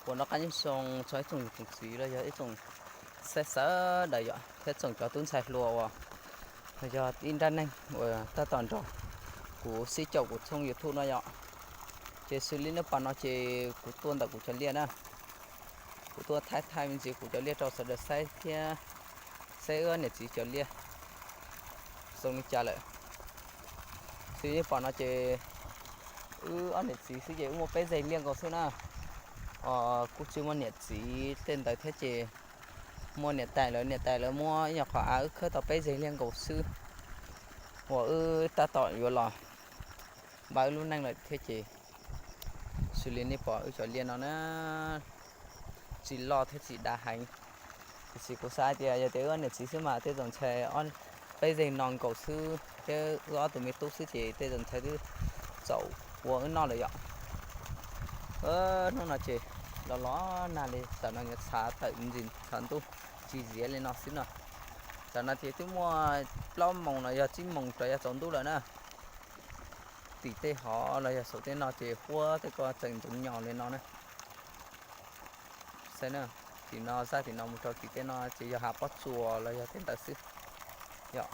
Ua noj qab nyob zoo txog ib tsoom niam txiv los yog ib tsoom saib sawv daws yom, thiab tsoom cov tub ntxhais hluas uas yog ib nrab neeg uas tab tom nrog kuv sib caum kuv tshooj YouTube no yom. Ces xws li nej pom no ces kuv tuaj ntawm kuv cov liaj na, kuv tuaj thaij thaij me ntsis kuv cov liaj rau sawv daws saib thiab, saib wb ob niam txiv cov liaj zoo li cas lawm. Xws li nej pom no ces wb ob niam txiv xwb ces wb muaj peb zeg liaj nkaus xwb na. Kuj tsis muaj niam txiv tej ntawd thiab ces muaj niam tais lawv, niam tais lawv muab ib nyuag qhov av wb khawb tau peb zeg liaj nkaus xwb uas wb tab tom yuav los npaj wb lub neej lawm thiab ces xws li nej pom wb cov liaj no na, tsis loj thiab tsis dav heev. Tiam sis kuv xav hais tias yog tias wb ob niam txiv xwb mas tej zaum ntshai peb zeg no nkaus xwb thiab wb ob tug me tub xwb ces tej zaum ntshai twb txaus ua wb noj lawm yom. Hnub no ces los los nag li, tam no yuav txhav tawm ntsis txhav ntuj tsis ziab li no xwb no. Tam no ces twb muaj plaub moos los yog tsib moos rov yog tsaus ntuj lawm na. Tim tej hov los yog saum tej no ces huab tej ko tseem ntxoov nyos li no na. Saib na, tim no zaj tim no mus rau tim tej no ces yog hav pob tsuas los yog tej ntawd xwb yom.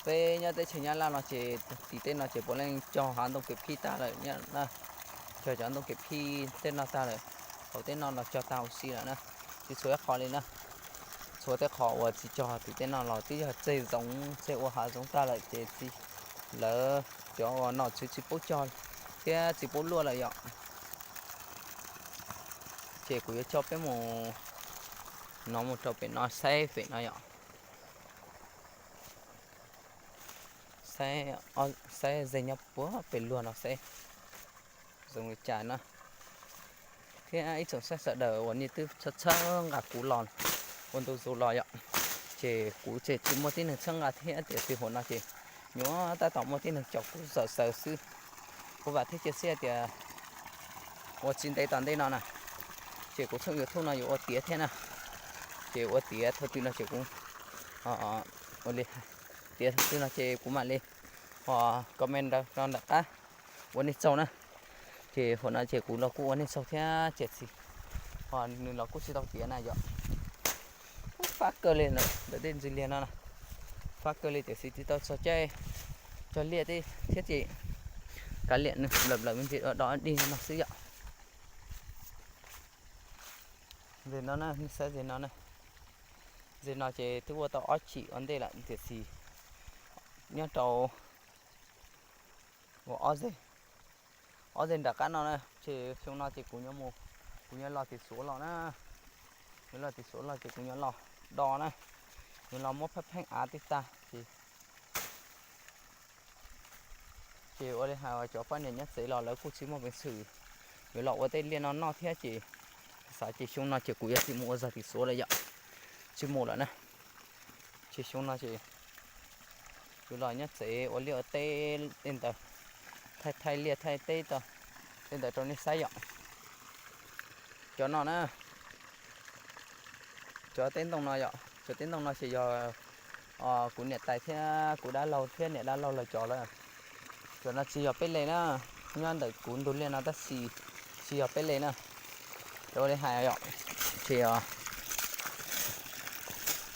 Peb nyob teb chaws Nyab Laj no ces tim tej no ces puav leej cog hav ntoo kev phij tag lawm na, cog cov ntoo kev phij tej no tag lawm, hauv tej no los cog tag huv si lawm na. Tsis txhua ib qho li na, txhua tej qho uas tsis cog tim tej no los twb yog tseg zoov tseg ua hav zoov tag lawm ces tsis, lawv cov uas nom tswv tsis pub cog thiab tsis pub luaj lawm yom. Ces kuv yuav coj peb mus, no mus rau pem no saib pem no yom. Saib, saib zeg nyob puag pem luag no saib zoo li cas na. Thiab ib tsoom saib sawv daws uas nej twb txhawb txhawb nqa kuv los ua ntu zus los yom, ces kuv ces tsis muaj tib neeg txhawb nqa thiab tiam sis hauv no ces nyuam tab tom muaj tib neeg caum kuv xaws xaws xwb. Kuv vam thiab cia siab tias ua tsis ntev tom ntej no na, ces kuv tshooj YouTube no yuav ua tiav thiab na. Ces ua tiav thaum twg no ces kuv, ua li, tiav thaum twg no ces kuv mam li comment rau nram qab ua nej tsaug na. Ces hauv no ces kuv los kuj ua nej tsaug thiab tiam sis nws los kuj tsis tau tiav na yom. Fab kawg li ntawm tej ntsis liag no na, fab kawg li tiam sis tsis tau txog caij cog liaj thiab ces kav liam nws lawm lawm me ntsis do dig no xwb yom. Zeg no na, nej saib zeg no na, zeg no ces twb ua tau ob chim ua ntej lawm tiam sis nyob rau ua ob zeg, ob zeg nram qab no na, ces xyoo no ces kuv, kuv yuav los tim Suav los na, yuav los tim Suav los ces kuv yuav los do na, yuav los muab pheej pheej av tej tag ces ces ua li hais cov poj niam nyob tsev los lawv kuj tsis muaj peev xwm yuav los ua tej liaj no noj thiab ces xav ces xyoo no ces kuv yuav tsis mus ua zog tim Suav lawm yom, tsis mus lawm na. Ces xyoo no ces kuv los nyob tsev ua liaj ua teb tej ntawd, thaij thaij liaj thaij teb tej ntawd rau nej saib yom. Cov no na, cov teb ntoo no yom, cov teb ntoo no ces yog kuv niam tais thiab kuv dab laug thiab niam dab laug lawv cov lawm. Cov no tsis yog peb li na, nyob ntawm kuv ntug liaj no tab sis tsis yog peb li na. Cov ua li hais yom, ces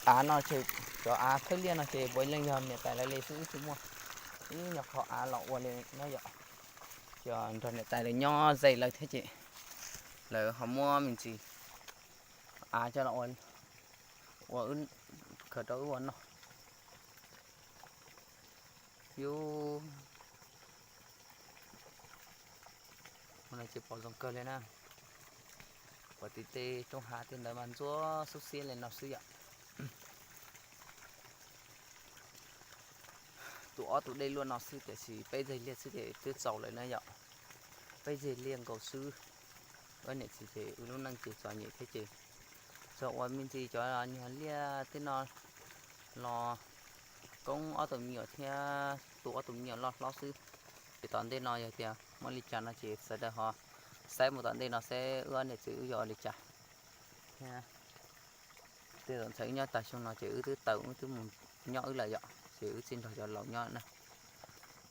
av no ces cov av khawb liaj no ces puav leej yog niam tais lawv li xwb, wb tsis muaj ib nyuag qhov av los ua li na yom. Ces nrog niam tais lawv nyob ze lawv thiab ces lawv ho muab me ntsis av coj los ua, ua, khaws rau wb ua noj. Yus, ua no ces pom zoo kawg li na. Pom tim tej roob hav tej ntawd mas ntxuab xub xiab li no xwb yom. Tus ob tus dej luaj no xwb tiam sis peb zeg liaj xwb ces twb txaus lawm na yom. Peb zeg liaj nkaus xwb. Wb niam txiv ces wb lub neej ces txom nyem thiab ces txog ua me ntsis cov nyuag liaj tej no los koob ob tug me nyuam thiab tu ob tug me nyuam loj hlob xwb. Ces tom ntej no yog tias muaj li cas no ces sawv daws ho saib mus tom ntej no seb wb ob niam txiv wb yuav ua li cas thiab. Tej zaum ntshai wb nyob tag xyoo no ces wb twb tawm wb twb mus nyob wb lawm yom, ces wb txij nrog cov laus nyob na.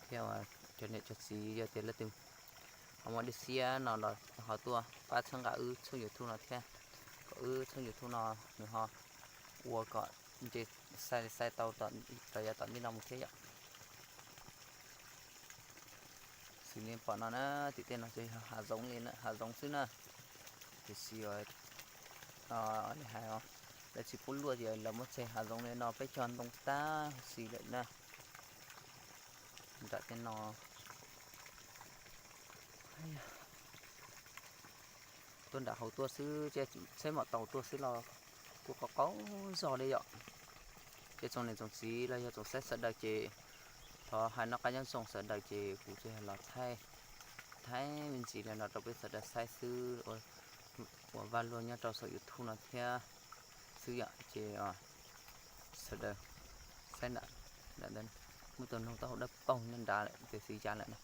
Thiab Cov niam cov txiv yog tias leej twg ho muaj dej siab no los ho tuaj pab txhawb nqa wb tshooj YouTube no thiab, kom wb tshooj YouTube no nws ho ua kom nce, xais xais tau rau yav tom ntej no mus thiab yom. Xws li pom no na, tim tej no ces yog hav zoov li, hav zoov xwb na. Tiam sis li hais, lawv tsis pub luaj ces lawv muab tseg hav zoov li no peb cog ntoo tag huv si lawm na. Nram tej no, tuaj nram hauv tuaj xwb, tsheb mam tau tuaj xwb los kuj qaug qaug zog li yom. Ces tsoom niam tsoom txiv los yog tsoom saib sawv daws ces thov hais noj qab nyob zoo sawv daws ces kuv tsuas yog los thaij, thaij me ntsis li no rau peb sawv daws saib xwb, ua vaj luag nyob rau saum YouTube no thiab xwb yom. Ces sawv daws saib nram, muaj tus noog taub hau dawb paug nyob nrad lawm ces xwb ya lawm na.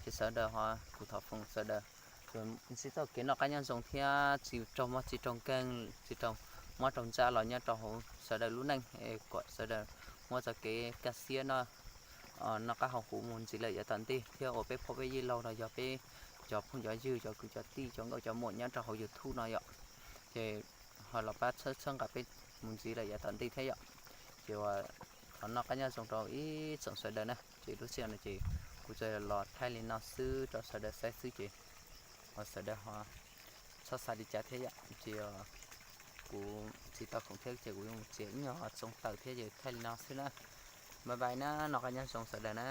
Ces sawv daws ho kuv thov foom sawv daws tsuas ntsib txoj kev noj qab nyob zoo thiab tsis raug mob tsis raug nkeeg, tsis raug mob raug ntsaj los nyob rau hauv sawv daws lub neej es kom sawv daws muaj txoj kev kaj siab noj qab haus huv mus ntxiv lawm yav tom ntej thiab ua peb phooj peb ywg laug los yog peb cov phooj cov ywg cov kwv cov tij cov nkauj cov muam nyob rau hauv YouTube no yom. Ces ho los pab txhawb txhawb nqa peb mus ntxiv lawm yav tom ntej thiab yom. Ces ua thov noj qab nyob zoo rau ib tsoom sawv daws na. Ces lub sij hawm no ces kuv tsuas los thaij li no xwb rau sawv daws saib xwb ces ho sawv daws ho txhob xav li cas thiab yom. Ces kuv tsis tau khoom thiab ces kuv yuav mus txiav ib nyuag txoov taws thiab ces thaij li no xwb na. Bye bye na, noj qab nyob zoo sawv daws na.